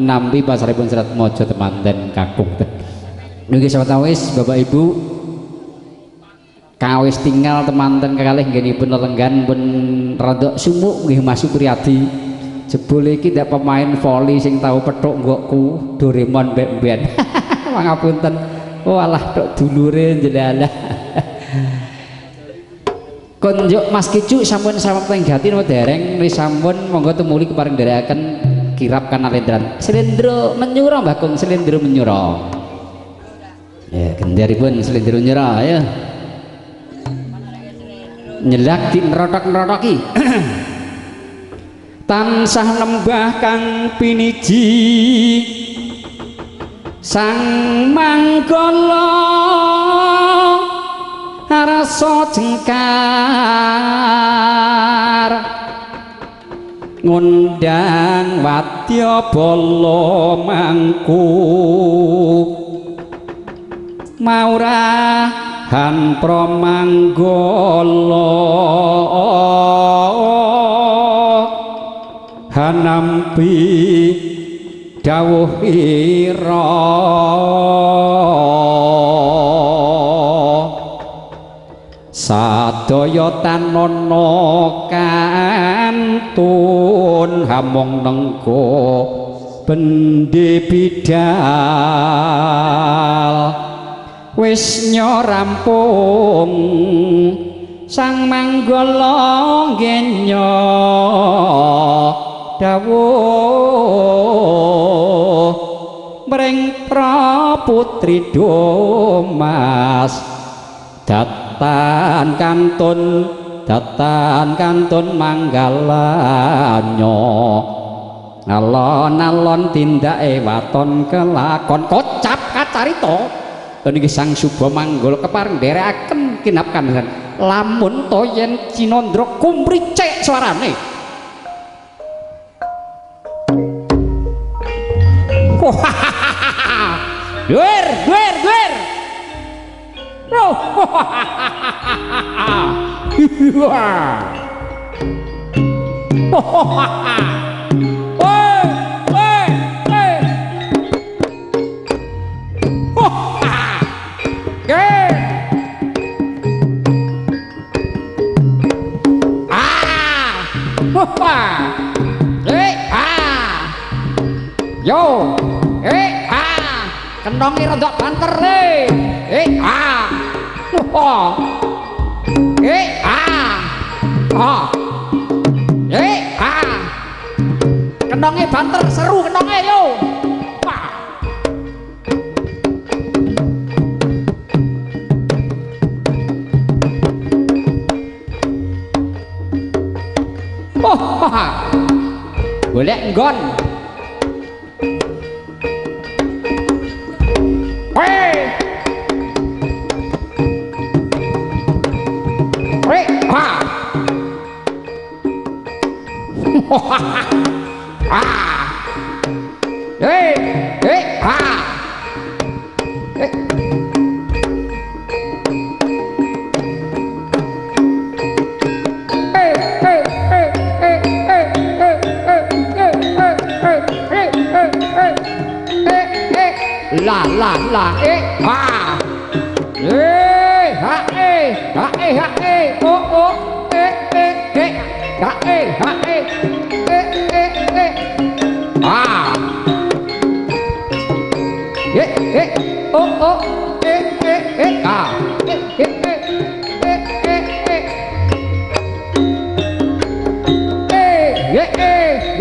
[SPEAKER 1] nampi pasaripun serat Mojo Temanten kakung. Nggih sawetawis Bapak Ibu kawis tinggal temanten kekalih nggenipun lelenggan pun rada sumuk nggih Mas Supriyadi. Jebule iki ndak pemain voli sing tau petuk nggokku Doraemon mbek-mben. Pangapunten. Oh alah tok dulure njelalah. Konjuk Mas Kicu sampun samapta ing gati napa dereng wis sampun monggo tumuli kepareng nderekaken kirap kanalendran. Slendro menyura Mbah Kung, slendro menyura. Ya genderipun slendro menyura ya. Nyelak di nrotok-nrotoki. Tansah nembah kang piniji sang manggala rasa jengkar ngundang wadya bala mangku maurahan pramanggala hanampi dawuh ira sadaya tanana kantun hamong nenggo bendi bidal wis nyorampung sang manggala ngenyo dawuh mring Putri Domas datan kantun manggalanyo alon-alon tindake waton kelakon kocap kacarita. Niki Sang Suba Manggala kepareng nderekaken kinap kandan lamun to yen Cinandra kumricik suarane. Duer duer duer. Yo, kentonge rodok banter le. Kentonge banter seru kentonge yo. Golek nggon. La la la ha ha ha ha o o e e e ha e ha e e e e a e e o o e e e a e e e e e e e e